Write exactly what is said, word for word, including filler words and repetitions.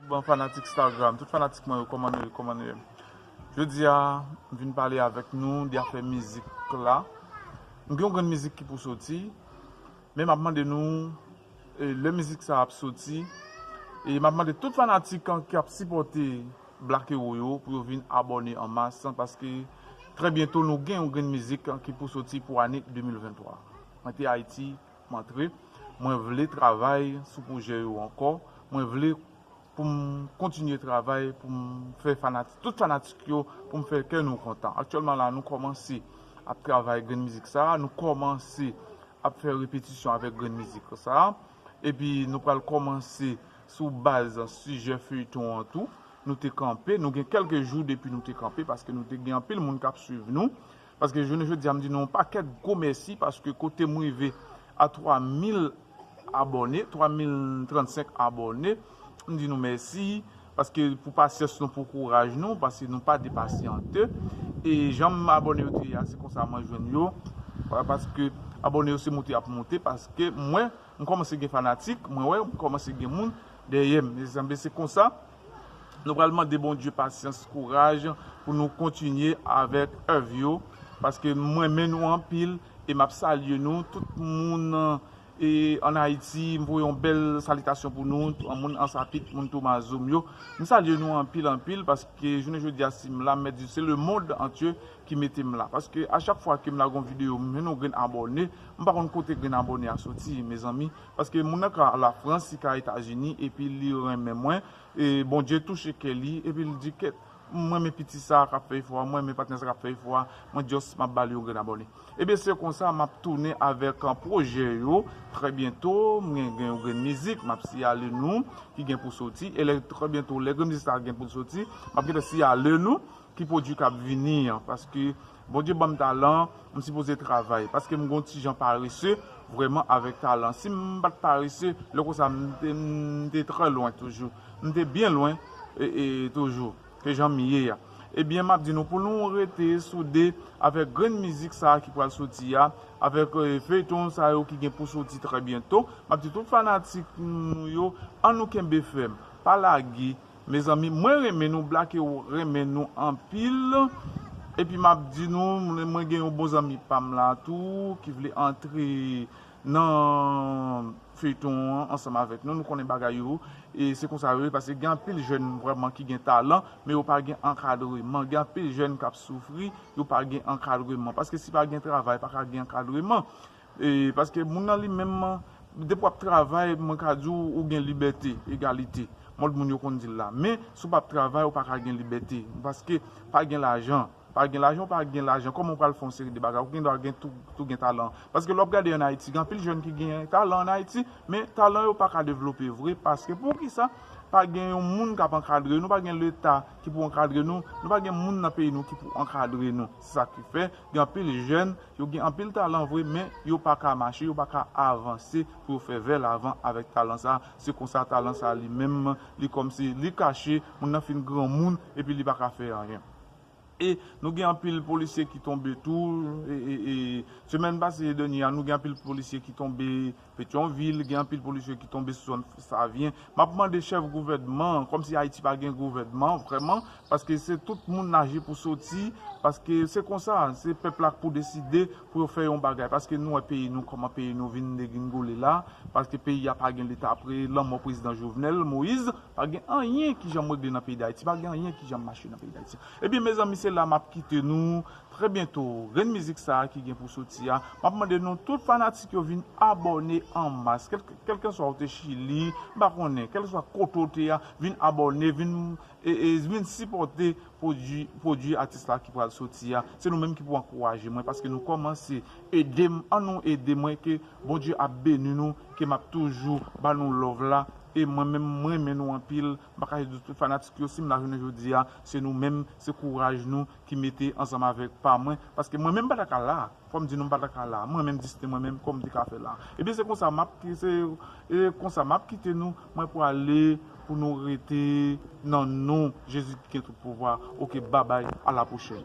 Bon, fanatik Instagram, tout fanatik mwen yo, kòman nou ye, kòman nou ye? Jodi a, m vin pale avèk nou de afè mizik la. M gen yon grenn mizik ki pou soti, men m ap mande nou, e, lè mizik sa ap soti, e m ap mande tout fanatik an ki ap sipòte Black Hero yo pou yo vin abòne an mas, paske trè byento nou gen yon grenn mizik ki pou soti pou ane de mil venntwa. Mwen te Ayiti, m antre, mwen vle travay sou pwojè yo ankò, mwen vle pou m kontinye travay, pou m fè fanat-, tout fanatik yo, pou m fè kè nou kontan. Aktyèlman la, nou kòmanse ap travay grenn mizik sa, nou kòmanse ap fè repetisyon avèk grenn mizik sa, epi nou pral kòmanse sou baz sijè feyton an tou. Nou te kanpe, nou gen kèlke jou depi nou te kanpe, paske nou te gen anpil moun k ap swiv nou. Paske jounen jodi a, m di nou yon pakèt gwo mèsi, paske kote m rive a twa mil abòne, twa mil trannsenk abòne, m di nou mèsi, paske pou pasyans nou, pou kouraj nou, paske nou pa depasyante. E jan m abòne yo te ye a, se konsa mwen jwenn yo. Paske abòne yo se moute y ap moute, paske mwen, m kòmanse gen fanatik, mwen wè, m kòmanse gen moun dèyè m. Mezanmi, se konsa. Nou pral mande Bondye pasyans, kouraj pou nou kontinye avèk èv yo, paske m renmen nou anpil e m ap salye nou, tout moun, e, ann Ayiti, m voye yon bèl salitasyon pou nou, tout moun Ansapit, moun Tomazo m yo. M salye nou anpil, anpil, paske jounen jodi a, si m la, m mèt di, se le monde entier ki mete m la. Paske a chak fwa ke m lage yon videyo, m jwenn yon grenn abòne, m pa konn kote grenn abòne a soti, mezanmi. Paske moun nan ka Lafrans, li ka Etazini, epi li renmen mwen, e Bondye touche kè li, epi li di, "Kèt, m renmen piti sa k ap fè efò a, m renmen patnè sa k ap fè efò a, mwen just m ap ba li yon grenn abòne." Ebyen, se konsa, m ap tounen avèk, an, pwojè yo. Trè byento, m gen, gen yon grenn mizik, m ap siyale nou, ki gen pou soti. E lè, trè byento, lè grenn mizik sa gen pou soti, m ap gentan siyale nou ki pwodui k ap vini an, paske Bondye ban m talan, m sipoze travay, paske m gon ti jan parese vrèman avèk talan. Si m pa t parese, lè konsa m te, m te trè lwen toujou. M te byen lwen, e, e, toujou, ke jan m ye a. Ebyen, m ap di nou, pou nou rete soude avèk grenn mizik sa a ki pral soti a, avèk, e, feyton sa yo ki gen pou soti trè byento, m ap di tout fanatik nou yo, ann nou kenbe fèm, pa lage, Mezanmi, mwen renmen nou, Black Hero renmen nou anpil. Epi m ap di nou, mwen, mwen gen yon bon zanmi pa m la tou, ki vle antre nan feyton an ansanm avèk nou. Nou konnen bagay yo, e se konsa yo ye, paske gen anpil jèn vrèman ki gen talan, men yo pa gen ankadreman. Gen anpil jèn k ap soufri, yo pa gen ankadreman. Paske si pa gen travay, pa ka gen ankadreman. E, paske moun nan li menm, depi w ap travay, mwen ka di w, ou gen libète, egalite. Mòd moun yo konn di l la. Men, si w p ap travay, ou pa ka gen libète. Paske pa gen lajan. Pa gen lajan, ou pa gen lajan. Kòman w pral fè yon seri de bagay? Ou gen dwa gen tou, tou gen talan. Paske lè w ap gade ann Ayiti, gen anpil jèn ki gen talan ann Ayiti, men talan yo pa ka devlope vre. Paske poukisa? Pa gen yon moun k ap ankadre nou, pa gen Leta ki pou ankadre nou, nou pa gen moun nan peyi nou ki pou ankadre nou. Se sa ki fè, gen anpil jèn, yo gen anpil talan vre, men yo pa ka mache, yo pa ka avanse pou yo fè vè lavan avèk talan sa. Se konsa talan sa li menm, li kòmsi li kache, moun nan fin granmoun, epi li pa ka fè anyen. E nou gen anpil polisye ki tonbe tou, e, e, e, semèn pase dènye a, nou gen anpil polisye ki tonbe Petyonvil, gen anpil polisye ki tonbe sou zòn Savyen. M ap mande chèf gouvènman, kòmsi Ayiti pa gen gouvènman, vrèman, paske se tout moun naje pou soti, paske se konsa, se pèp la pou deside pou yo fè yon bagay, paske nou wè peyi nou, kòman peyi nou vin degringole la, paske peyi a pa gen leta apre lanmò prezidan Jovenel Moïse, pa gen anyen ki janm regle nan peyi Dayiti, pa gen anyen ki janm mache nan peyi Dayiti. Ebyen, mezanmi, se la m ap kite nou. Trè byento, grenn mizik sa a ki gen pou soti a, m ap mande nou tout fanatik yo vin abòne an mas. Kèlke, kèlkeswa ou te Chili, m pa konnen, kèlkeswa kote ou te a, vin abòne, vin, e, e, vin sipòte pwodui, pwodui atis la ki pral soti a. Se nou menm ki pou ankouraje mwen, paske nou kòmanse ede m, ann nou ede mwen, ke Bondye ap beni nou, ke m ap toujou ba nou love la. E mwen menm, mwen renmen nou anpil. M pa kache di tout fanatik yo, si m la jounen jodi a, se nou menm, se kouraj nou ki mete ansanm avèk pa mwen. Paske mwen menm m pa ta ka la. Fò m di nou m pa ta ka la. Mwen menm, Distin, mwen menm, kòman m te ka fè la? Ebyen, se konsa m ap, se, e konsa m ap kite nou. Mwen prale pou nou rete nan non Jezi ki gen tout pouvwa. Oke, babay, a la pwochèn.